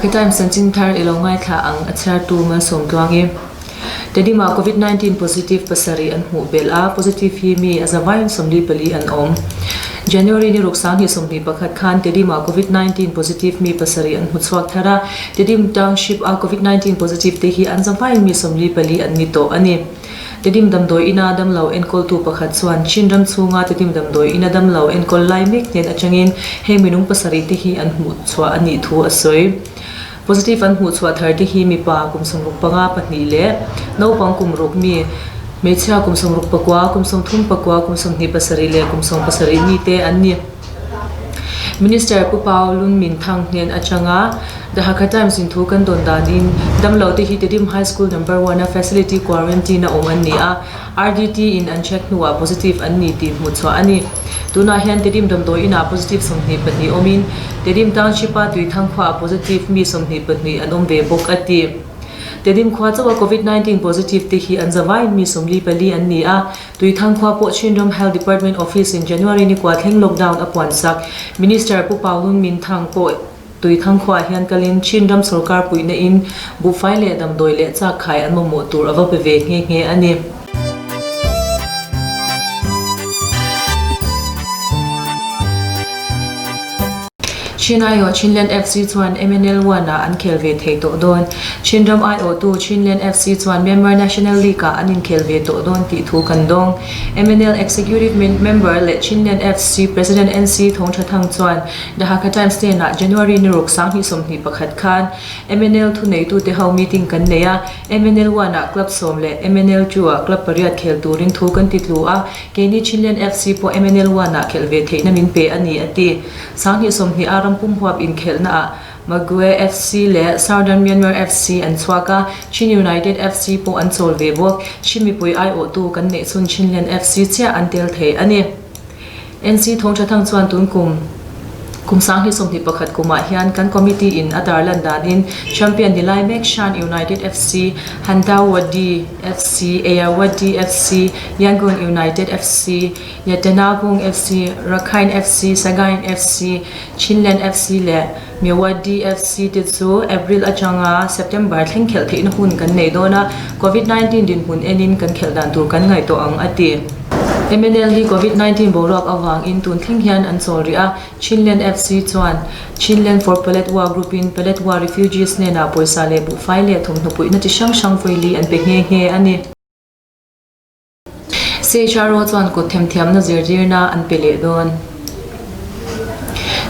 Hakha Times chanchin thar i lo ngaithla ang a chhiartu Malsawmtluang i Tedima Covid-19 positive pasarih an hmuh belh a, positive hi mi a zavaiin 44 an awm. January ni ruk 2021 khan Tedima Covid-19 positive mi pasarih an hmu chhuak thar a, Tedim Township a Covid-19 positive te hi an zavaiin mi 44 an ni tawh a ni. Tedim damdawi ina damlo enkawltu pakhat chuan Chin ram chhunga Tedim damdawi ina damlo enkawl lai mek hnen atangin heng minung pasarih te hi an hmuh chhuah a nih thu a sawi. Positive an hmuh chhuah thar te hi mipa kum 65 pahnih leh naupang kum ruk mi, hmeichhia kum 69, kum 34, kum 27 leh kum 70 mi te an ni. Minister Pu Pau Lun Min Thang hnen atanga The Hakha Times in thu kan dawn danin damlo te hi Tedim High School Number One a facility quarantine a awm an ni a, RDT in an check hnuah positive an ni tih hmuh chhuah a ni. Tunah hian Tedim damdawi inah positive 22 awmin Tedim Township a Tuithang khuaah positive mi 22 an awm ve bawk a ti. Tedim khua chauha Covid 19 positive te hi an zavaiin mi 44 an ni a, Tuithang khua pawh Chinram Health Department Office in January ni kua thleng lockdown a puan sak. Minister Pu Pau Lun Min Thang pawh Tuithang khuaah hian kalin Chinram sorkar puihna in buhfai leh damdawi leh chak khai an mamawh tur a va pe ve nghe nghe a ni. Chin aiawh Chinland FC chuan MNL One ah an khel ve thei tawh dawn. Chin ram aiawhtu Chinland FC chuan Myanmar National League ah an inkhel ve tawh dawn tih thu kan dawng. MNL Executive Member leh Chinland FC President NC Thawngtha Thang chuan The Hakha Times hnenah January ni ruk 2021 khan MNL thuneitute ho meeting kan nei a, MNL One ah club sawm leh MNL Two ah club pariat khel turin thu kan ti tlu a, Keini Chinland FC pawh MNL One ah khelh ve theihna min pe a ni, a ti. 2020 a ram pumhuap inkhelhnaah Magwe FC leh Southern Myanmar FC an chhuak a, Chin United FC pawh an chawl ve bawk. Chin mipui aiawhtu kan neih chhun Chinland FC chiah an tel thei a ni. NC Thawngtha Thang chuan tun kum kum 2021 kumah hian kan committee in a tarlan danin champion ni lai mek Shan United FC, Hantawadi FC, Ayawadi FC, Yangon United FC, Yatanabung FC, Rakhine FC, Sagaing FC, Chinland FC leh Myawaddy FC te chu April atanga September thleng khelh theihna hun kan nei dawn a, Covid 19 dinhmun enin kan khelh dan tur kan ngaihtuah ang a ti. MNL hi Covid 19 boruak avangin tun thleng hian an chawl rih a, Chinland FC chuan Chinland for Paletwa Group in Paletwa Refugees hnenah pawisa leh buhfai leh thawmhnaw puihna chi hrang hrang vawili an pe nghe nghe a ni. CHRO chuan kut themthiamna zirtirna an pe leh dawn.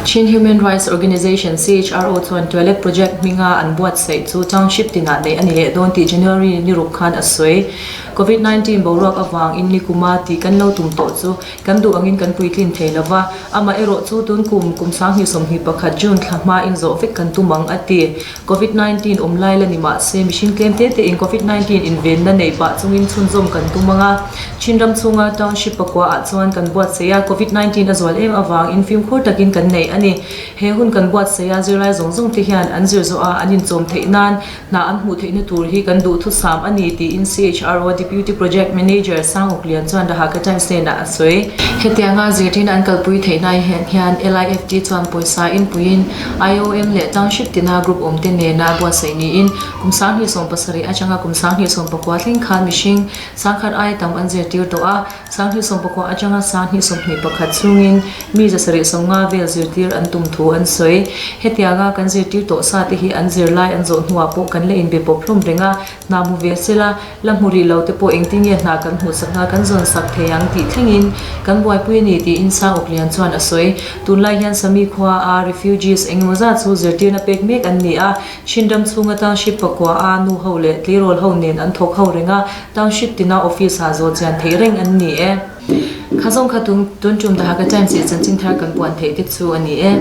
Chin Human Rights Organization, CHRO, chuan Toilet Project hminga an buatsaih chu township tinah neih a ni leh dawn tih January ni ruk khan a sawi. Covid 19 boruak avangin nikuma tih kan lo tum tawh chu Kan duh angin kan puitlin thei lo va, amaherawh chu tun kum kum 2021 June thla hma in zawh vek kan tum ang, a ti. Covid 19 awm lai la ni mah se, mihring tlem te tein Covid 19 invenna nei pah chungin chhunzawm kan tum ang a. Chin ram chhunga township pakua ah chuan kan buatsaih a, Covid 19 a zual em avangin fimkhur takin kan nei a ni. He hun kan buatsaih a, zirlai zawng zawng te hian an zir zawh a, an inchawm theih nan Hna an hmuh theihna tur hi kan duhthusam a ni tiin CHRO Deputy Project Manager Sanguk Lian chuan The Hakha Times hnenah a sawi. Hetianga zirtirna an kalpui theihna hian LIFT chuan pawisa inpuiin IOM leh Township tina group awmte nena buatsaih niin kum 2070 atanga kum 2019 thleng khan mihring sangkhat ai tam an zirtir tawh a. 2019 atanga 2021 chhungin mi 750 vel zirtir an tum thu an sawi. Hetianga kan zirtir tawh sa te hi an zirlai an zawh hnuah pawh kan la inbe pawp hlawm reng a, hna hmu ve sela, la hmu rih lo te pawh engtin nge hna kan hmuh sak nga kan zawn sak thei ang tih thlengin kan buaipui a ni tiin Sangawk Lian chuan a sawi. Tunlai hian Sami khua a refugees engemaw zat chu zirtirna pek mek an ni a, Chinram chhunga township pakua a nu ho leh tleirawl ho nen an thawk ho reng a, Township tina office ah zawh chian theih reng an ni e. Kha zawng kha tun tum The Hakha Times ih chanchin thar kan puan theih te chu a ni e.